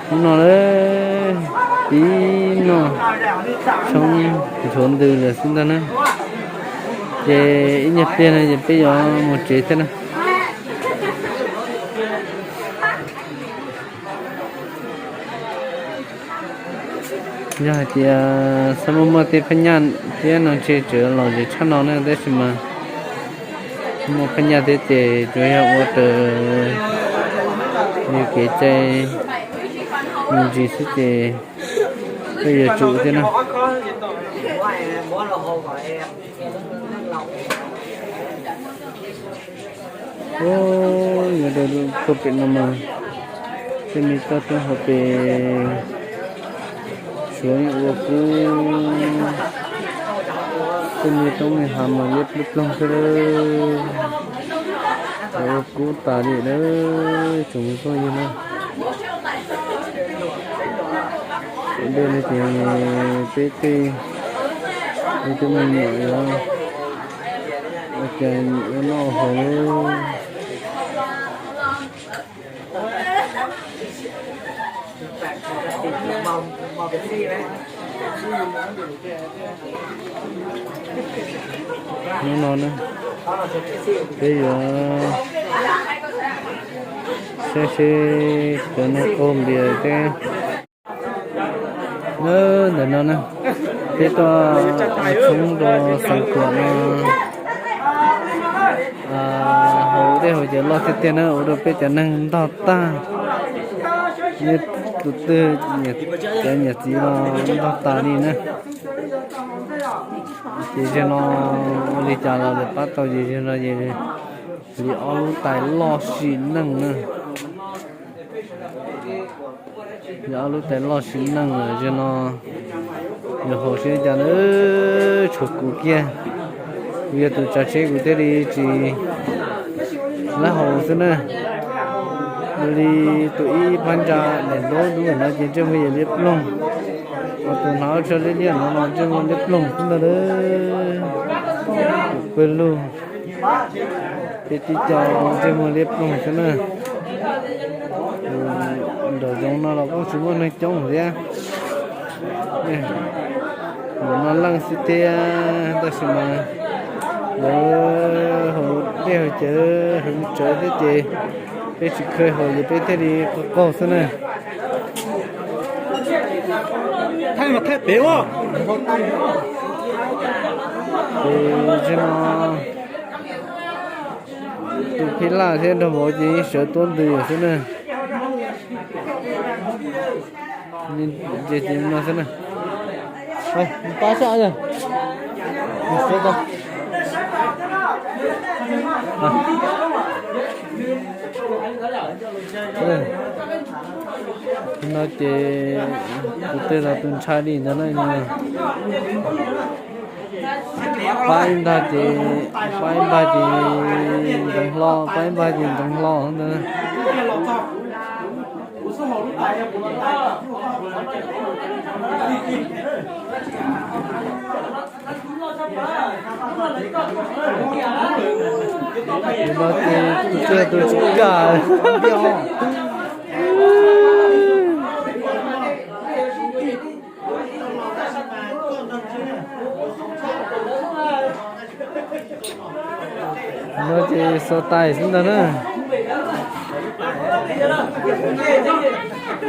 Hnub no lawm, pib noj tshoob ntsuav ntws lawm xwb ntag na. Ces ib nyuag pliag no ces peb yuav mus tsev thiab na. Yog hais tias xav muaj muaj tej phab nyaj thiab no ntshe tseem los zem tshaj no na, tab sis mas muaj phab nyaj thiab ces tsuas yog ua raws li kev cai me ntsis xwb ces peb yuav tsum thiab na. Ub, yuav rau puag pem no mas tej me toj roob hauv pes suav yeej ua kub, tej me roob me hav mas liab ploog ploog xwb lawm, ua kub tas li lawm tsoom phooj ywg na. Ua ntej no ces peb tej, peb tej me nyuam yuav ua cas ua noj haus lawm. Hnub no na, peb yuav saib seb cov neeg qaug npias thiab. Ntawm no na, peb tuaj tshoob rau Xeev Khuam no, hauv dej haus cawv loj tiag tiag na, ua rau peb cov neeg ntog tag, tus twg cov niam txiv los ntog tas li na. Ces zaum no ua li cas los lawv pab tau, ces zaum no ces li ob lub tais loj sim neej na. Li ob lub tais loj sim neej lawm, zaum no yuav haus seb cas na, tshuav kuv kiag. Kuv yog tus tsav tsheb kuv thiaj li tsis lab haus xwb na. Ua li tus ib phab ntsa daim ntaub dub no ces ntsej muag yog liab ploog, ho tus hnav tsho liab liab no los ntsej muag liab ploog xwb ntag lauj. Tus pawg lug, peb tib co ntsej muag liab ploog xwb na. Nraum zoov no los kuj tsis muaj neeg coob thiab, npaum no leej xwb thiab, tab sis mas lawv haus dej haus cawv heev tsawv thiab ces peb tsis kheev haus ces peb thiaj li qaug qaug xwb na. Ces tsis no tus phij laj thiab nraug vauv ces yeej sawv tuab ntws xwb na. Ces no xwb na. Pab sab, no ces tus tej los tus ntshai li ntawd na. Pab ib npag ces, pab ib npag ces ntxeev hlo, pab ib npag ces ntxeev hlo ntawd. Tus twg tus tsis kam. No ces xuas tais xwb ntag na.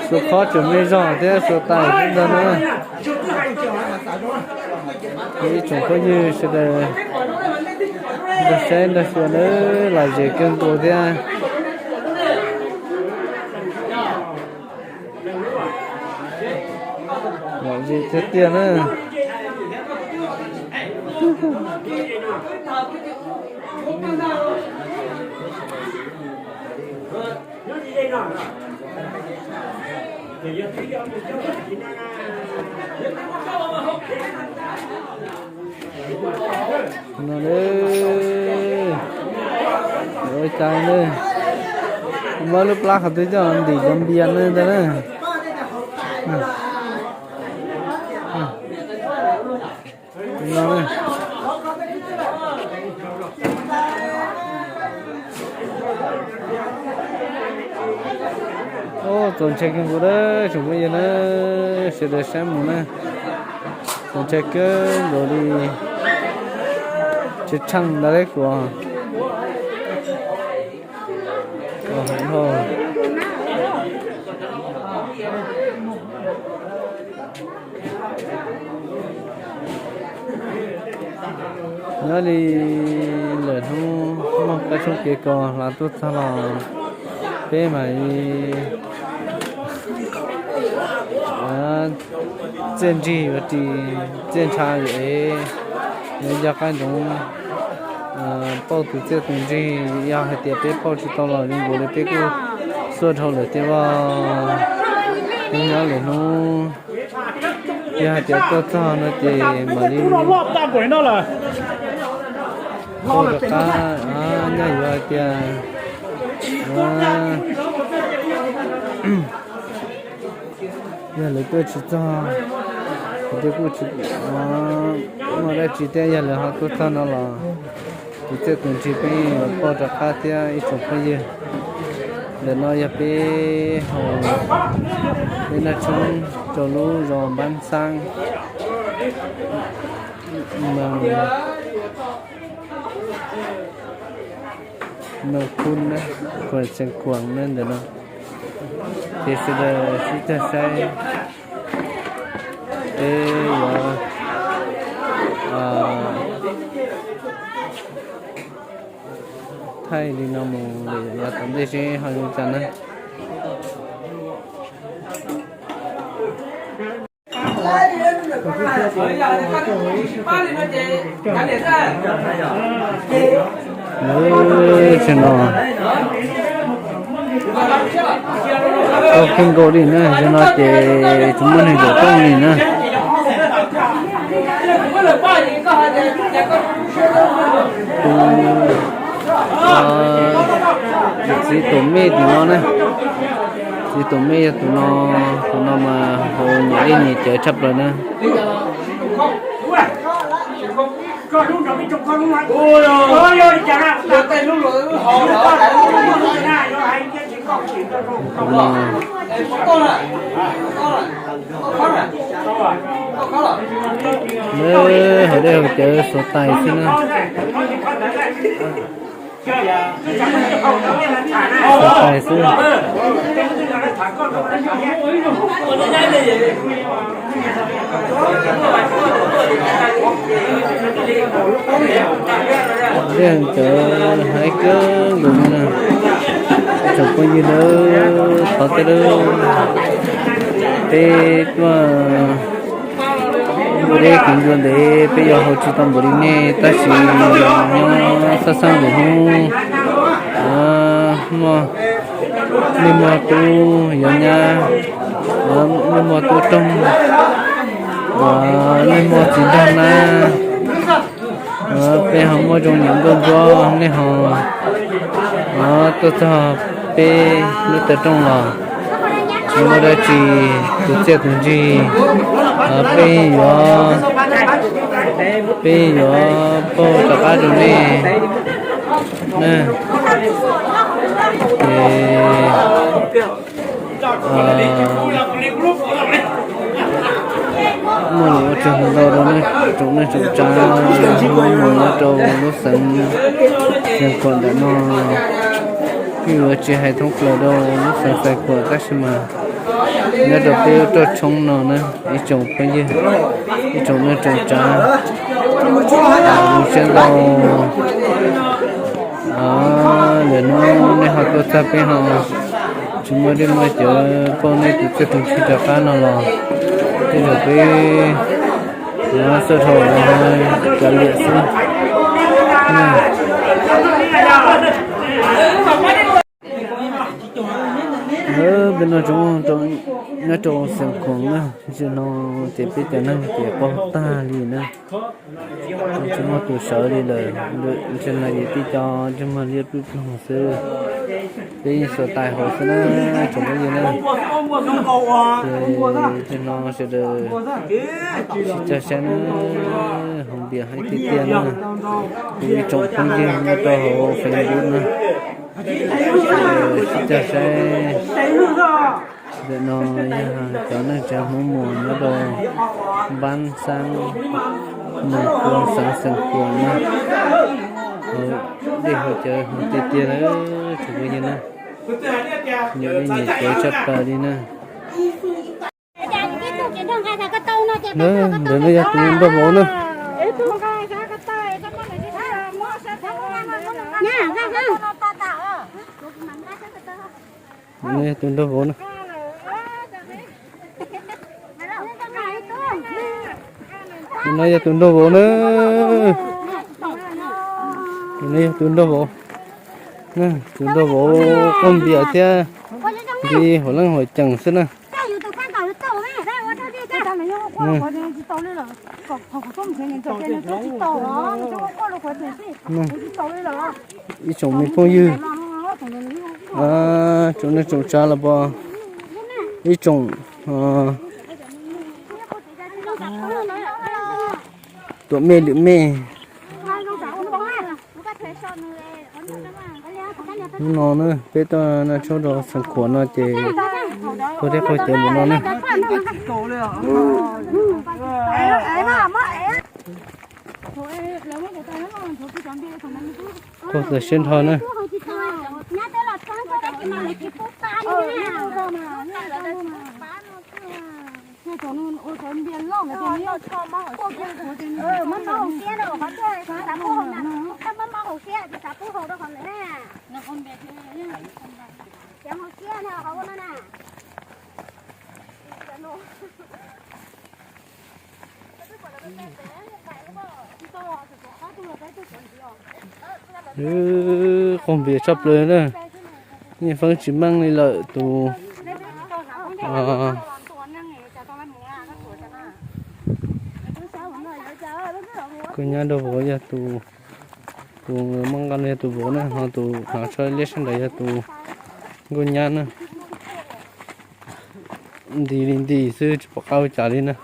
Xuas khob tseem me zog thiab xuas tais xwb ntag na. Ib tsoom phooj ywg sawv daws nrog saib nrog xyuas na, lom zem kawg nkaus thiab. Lom zem tiag tiag na. No, ua cas ne, muab lub plab qhov twg coj ntim cov npias no ntag na. Txaus ntshai kawg nkaus na, tsoom phooj ywg na, sawv daws saib mus na. Txaus ntshai kawg nkaus li, tshee tsheej ntag lauj kuv. Nyob li lawm hnub muaj qab tshoob kev kos hla tuaj txog los peb mam li txiaj ntsig yuav ris txiaj ntsha yuav ev, yuav nco qab ntsoov pauj tus txiaj tus ntsig. Yog hais tias peb pauj tsis tau los zoo nkaus li peb kuj xuaj dhau lawm thiab os. Peb nyob lawm hnub, yog hais tias tuaj txog no ces mam li pauj rov qab. Nyaj yuav hais tias yog lawv tuaj tsis txog, kuv twb kuj tsis muaj dab tsi thiab, yog lawv ho tuaj txog no los tus txiaj tus ntsig peb yuav pauj rov qab thiab ib tsoom phooj ywg. Ntawm no yog peb hauv peb noj tshoob rau lub zos Npab Xaab, Noo Khub na, Khuam Xeev Khuam na ntawm no. Ces sawv daws sib cog saib, peb yuav thaij li no mus lawm yav tom ntej seb ho zoo cas na. Lawv tseem no tau kheej nkaus li na, yog no ces tsis muaj neeg zaum rooj li na. Tus txiv tuam mej tim no na, txiv tuam mej yog tus no, tus no mas hauv nyuam ej nyiam cawv tshaj plaws na. Lawv hauv dej hauv cawv xuav tais xwb na. Xuav tais xwb. Dej hauv cawv haib kawg nkaus li na. Tsoom phooj ywg nawb, thov txim nawb, peb tuaj ua deb kev ncua ntev, peb yuav haus tsis tau npaum li nej, tab sis nyob xab xab lwm hnub, muaj, nej muaj tub yuav nyab, nej muaj tub roog, nej muaj txiv nrog na, peb ho muaj zoo nyiam nkauj ntsuab, nej ho tuaj txog peb lub taw rooj los tsis muaj dab tsi, tus txiaj tus ntsig, peb yuav, peb yuav pauj rov qab rau nej. Ces muaj lus ua tsaug ntau rau nej tsoom neej tsoom tsav, mus nyob rau lub xeev Xais Khuam ntawm no, kuj yuav tsis hais thoob plaws rau lub xeev Xais Khuam tab sis mas nyob rau peb lub roj tshoob no na, ib tsoom phooj ywg, ib tsoom neej tsoom tsav, zoo siab ntau. Lwm hnub nej ho tuaj txog peb ho tsis muaj dej muaj cawv pauj nej tus txiaj tus ntsig rov qab no los tej zaum peb xuaj dhau kav liam xwb. Peb noj tshoob nyob rau Xeev Khuam na, ntsia no ces peb cov neeg ces qaug tag li na. Tsis muaj tus sawv li lawm, ntsia no ces tib co ntsej muag liab ploog ploog xwb. Peb yeej xuas tais hauv xwb na, tsoom phooj ywg na. Ces ntsia no sawv daws sib cog saib na, hauv npias haib tiag tiag na. Kuv ib tsoom phooj ywg nyob rau hauv Facebook na. Coj saib, ntawm no yog cov neej tsa Hmoob Muas nyob rau npab xab Moos Khuas xeev Xeem Khuam na. Hauv dej hauv cawv hauv tiag tiag lawm tsoom phooj ywg na. Nyuam dej nyuam cawv tshaj plaws li na. Ntawm no yog tus nrog vauv na. Tus nrog vauv na. Tus no yog tus nrog vauv na. Tus no yog tus nrog vauv. Tus nrog vauv quaj npias thiab nti huam leej huam ceem xwb na. Ib tsoom me phooj ywg, tsoom neej tsoom tsav los pom ib tsoom tuam mej lwm mej. Hnub no na peb tuaj noj tshoob rau Xeev Khuam no ces qaug dej qaug cawv npaum no na. Qaug txaus siab nrho na. Qaug npias tshaj plaws na. Nyaj Feeb tsis meej li lawm tus. Nkauj nyab nrog vauv yog tus, tus muaj nqaj no yog tus vauv na, ho tus hnav tsho liab sab nraud yog tus nkauj nyab na. Nti li nti xwb tsis pom qab ua cas li na.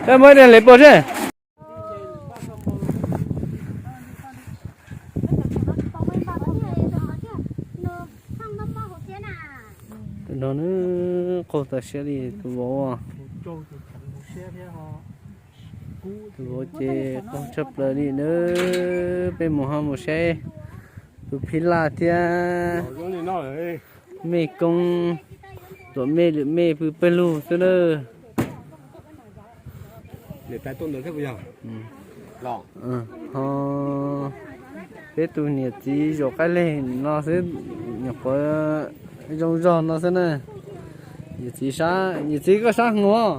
Peb muab ib daim lawv pov seb. Tus no na, qaug tag siab li tus vauv. Tus vauv ces qaug tshaj plaws li na. Peb mus ho mus saib tus phij laj thiab mej koob, tuam mej lwm mej pw pawg lug xwb na. Ho peb tus niam txiv zaum qaib leg no xwb, nyuam qhuav zoo zog no xwb na. Niam txiv, niam txiv koj sab hwv.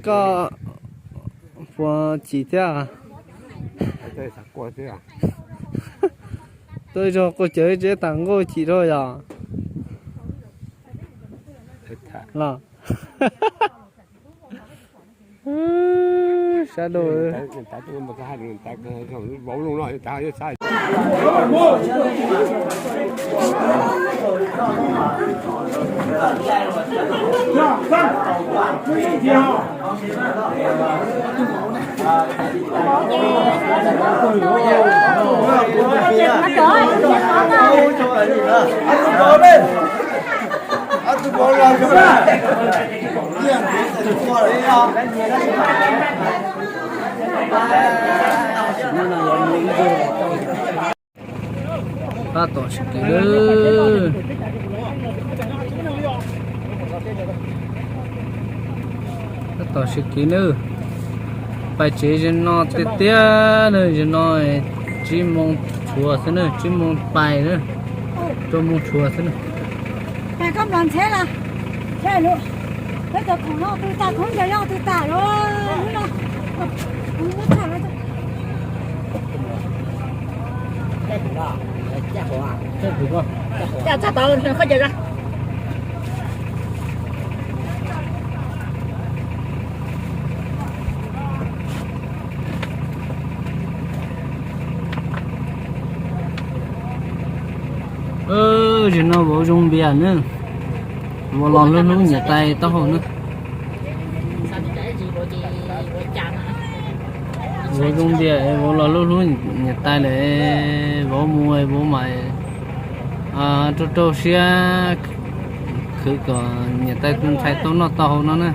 Koj puas chim thiab? Tuaj zog quaj cawv tsev tas nkuj chim rau yog los. Sab rau. Tab tom sib kev lawm. Tab tom sib kev nawb. Pais tsev zaum no tiag tiag na, zaum no tsib moos tshuav xwb na, tsib moos pais na, rau moos tshuav xwb na. Peb cov khoom no twb tas, khoom ntawd yog twb tas lawm. Hnub no kuv muab tham lawm. Caj txog tau qhov chaw. Zaum no vauv zoo npias na, vauv los hlub hlub niam tais taub hau na. Vauv zoo npias, vauv los hlub hlub niam tais lawm, vauv mus vauv mam rau rau siab khwv kom niam tais ntxhais tau noj tau haus no na.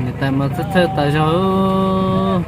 Niam tais mas txhawj txhawj tas zog.